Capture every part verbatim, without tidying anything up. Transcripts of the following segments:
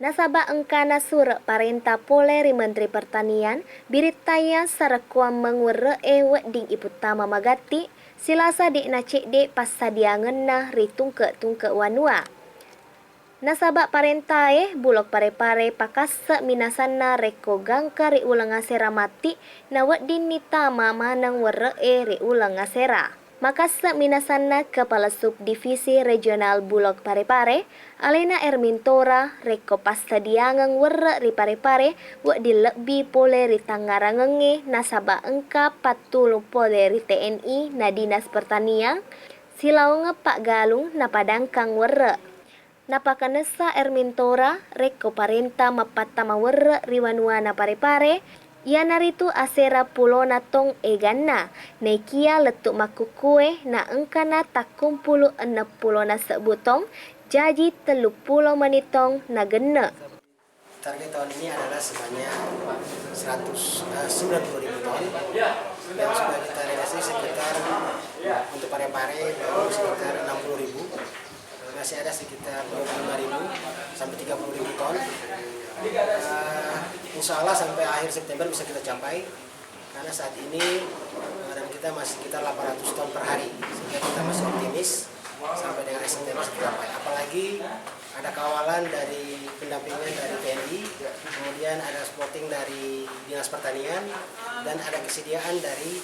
Nasaba engkana sure' parenta pole ri Menteri Pertanian, birittaya sarekkuammeng werre'e wedding iputtama magatti, silasa de'na cedde' passadiangenna ri tungke-tungke wanua. Nasaba parentae Bulog Pare-Pare pakasse' minasanna rekko gangka ri uleng asera matti, naweddinni tama maneng werre'e ri uleng asera. Makasse' minasanna Kepala Subdivisi Regional Bulog Pare-Pare, alena Ermintora, rekko passadiangeng werre' ri Pare-Pare wedding lebbi pole ri tangngarangengnge nasaba engka pattulung pole ri T N I na Dinas Pertanian silaongeng paggalung napadangkang werre'. Napakanessa Ermintora, rekko parenta mappattama werre' ri wanuana Pare-Pare, iyanaritu asera pulona tong eganna, naikia lettu makkukkue na engkana takkumpulu enneng pulona sebbu tong, jaji telluppulo meni tong nagenne'. Target tahun ini adalah sebanyak seratus, eh, sembilan puluh ribu ton, yang sudah kita realisasi sekitar, untuk Pare-Pare baru sekitar enam puluh ribu, masih ada sekitar dua puluh lima ribu sampai tiga puluh ribu ton. Eh, insya Allah sampai akhir September bisa kita capai. Karena saat ini, eh, rem kita masih sekitar delapan ratus ton per hari, sehingga kita masih optimis sampai dengan akhir September kita capai. Apalagi ada kawalan dari pendampingan dari T N I, kemudian ada supporting dari Dinas Pertanian, dan ada kesediaan dari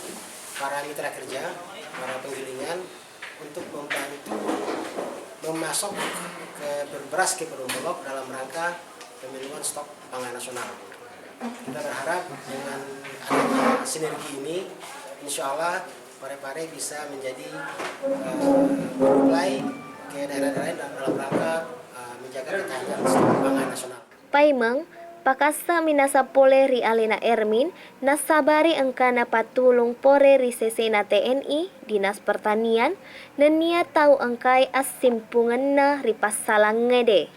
para mitra kerja, para penggilingan untuk membantu memasok ke ber-, beras ke Perumbulok dalam rangka pemenuhan stok pangan nasional. Kita berharap dengan adanya sinergi ini, insya Allah Pare-Pare bisa menjadi, eh, produk lain ke daerah-daerah lain dalam, dalam rangka, eh, menjaga ketahanan stok pangan nasional. Paimeng, pakasse' minasang pole ri alena Ermin, nassabari engkana pattulung pore ri sesena T N I, Dinas Pertanian, nennia tau engkae assimpungenna ri passalangngede.